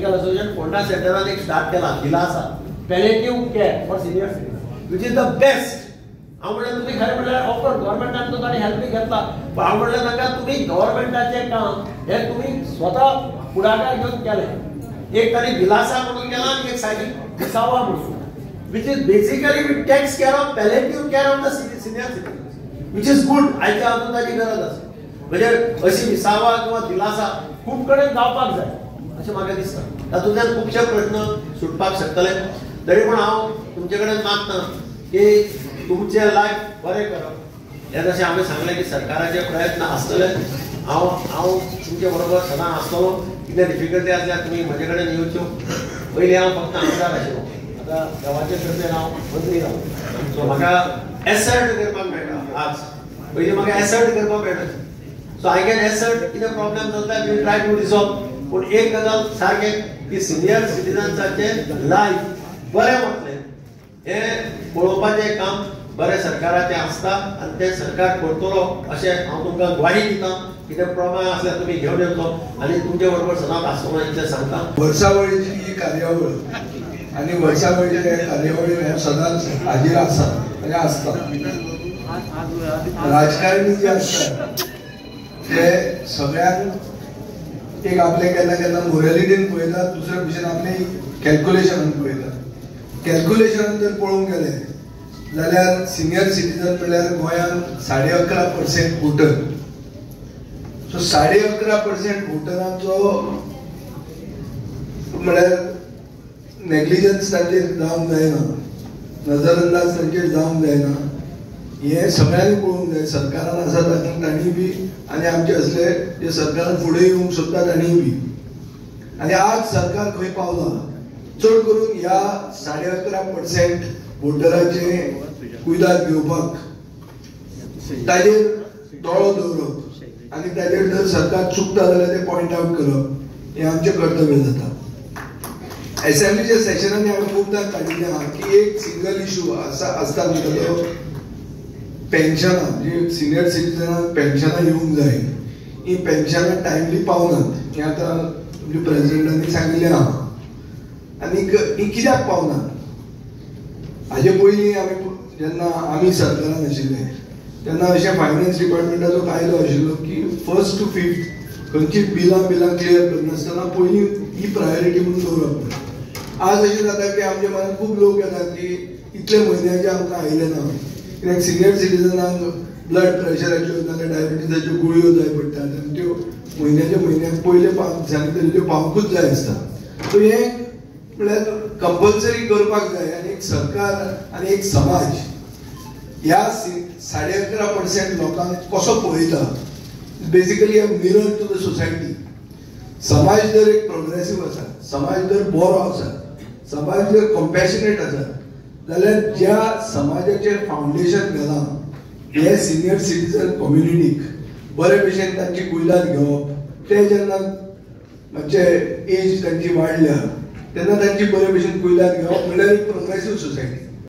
Medical association Ponda सेंटरान एक start केला दिलासा palliative care for senior citizen which is the best. हांव म्हणल्यार तुमी खरें म्हणल्यार ऑफकोर्स गव्हर्मेंटान तो ताणें हेल्प बी घेतला, पूण हांव म्हणल्यार तांकां तुमी गव्हर्मेंटाचें काम हें तुमी स्वता फुडाकार घेवन केलें. एक तांणी दिलासा म्हणून केला आनी एक सायडीक दिसावा म्हणून, which is basically we takes care of palliative care of the senior citizen which is good. आयच्या अजून ताची गरज आसा. म्हणजे अशी विसावा किंवा दिलासा खूब कडेन जावपाक जाय अशें म्हाका दिसता. तातूंतल्यान खुबशे प्रश्न सुटपाक शकतले. तरी पूण हांव तुमचे कडेन मागता की तुमचें लायफ बरें करप हें जशें हांवें सांगलें की सरकाराचे प्रयत्न आसतले. हांव हांव तुमचे बरोबर सदां आसतलो. कितें डिफिकल्टी आसल्यार तुमी म्हजे कडेन येवच्यो. पयलीं हांव फक्त आमदार आशिल्लो, आतां देवाचे कृपेन हांव मंत्री जालो. सो म्हाका एसर्ट करपाक मेळटा. आज पयलीं म्हाका एसर्ट करपाक मेळटा. सो I can assert कितें प्रॉब्लेम जाता we try to resolve. पूण एक गजाल सारकें की सिनियर सिटीजन्साचें लायफ बरें वतलें हें पळोवपाचें काम बरें सरकाराचें आसता आनी तें सरकार करतलो अशें हांव तुमकां ग्वाही दिता. कितें प्रॉब्लेम आसल्यार तुमी घेवन येवचो आनी तुमचे बरोबर सदांच आसतलो इतलें सांगता. वर्सावळीची ही कार्यावळ आनी वर्सावळीच्या कार्यावळीर हांव सदांच हाजीर आसा आनी आसता. राजकारणी जे आसतात ते सगळ्यांक एक आपले केन्ना केन्ना मोरॅलिटीन पळयतात, दुसरे भशेन आपले कॅल्क्युलेशनान पळयतात. कॅल्क्युलेशनान जर पळोवंक गेले जाल्यार सिनियर सिटीजन म्हणल्यार गोंयांत 11.5% वोटर. सो 11.5% वोटरांचो म्हळ्यार नेग्लिजन्स तांचेर जावंक जायना, नजरअंदाज तांचेर जावंक जायना. हें सगळ्यांनी पळोवंक जाय. सरकारान आसा तातूंत तांणी बी आनी आमचे असले जे सरकारान फुडें येवंक सोदता तांणी बी. आनी आज सरकार खंय पावलां, चड करून ह्या 11.5% वोटराचे कुयदाद घेवपाक ताजेर दोळो दवरप आनी ताजेर जर सरकार चुकता जाल्यार ते पॉयंट आवट करप हें आमचें कर्तव्य जाता. एसेंब्लीच्या सेशनांनी हांवें खूबदां काडिल्लें आहा की एक सिंगल इशू आसा आसता म्हणटा तो पेन्शनां, जी सिनियर सिटीजनांक पेन्शनां येवंक जाय, ही पेन्शनां टायमली पावनात हें आतां तुमच्या प्रेजिडेंटांनी सांगिल्लें आहा. आनीक ही कित्याक पावनात, हाजे पयलीं आमी जेन्ना आमी सरकारान आशिल्ले तेन्ना अशें फायनान्स डिपार्टमेंटाचो कायदो आशिल्लो की 1st to 5th खंयची बिलां बिलां क्लियर करनासतना पयलीं ही प्रायोरिटी म्हणून दवरप. आज अशें जाता की आमच्या मनांत खूब लोक येतात की इतले म्हयन्याचे आमकां आयले ना, कित्याक सिनियर सिटीजनांक ब्लड प्रेशराच्यो नाजाल्यार डायबिटीजाच्यो गुळयो जाय पडटात आनी त्यो म्हयन्याच्या म्हयन्याक पयले 5 दिसांनी तरी त्यो पावंकूच जाय आसता. सो हें म्हळ्यार कंपल्सरी करपाक जाय. आनी एक सरकार आनी एक समाज ह्या 11.5% लोकांक कसो पळयता, basically a mirror to the society. समाज जर एक प्रोग्रेसीव आसा, समाज जर बरो आसा, समाज जर कंपॅशनेट आसा जाल्यार ज्या समाजाचेर फावंडेशन घालां हे सिनियर सिटीजन कम्युनिटीक बरे भशेन तांची कुयदाद घेवप, ते जेन्ना मातशे एज तांची वाडल्या तेन्ना तांची बरे भशेन कुयदाद घेवप म्हणल्यार एक प्रोग्रेसीव सोसायटी.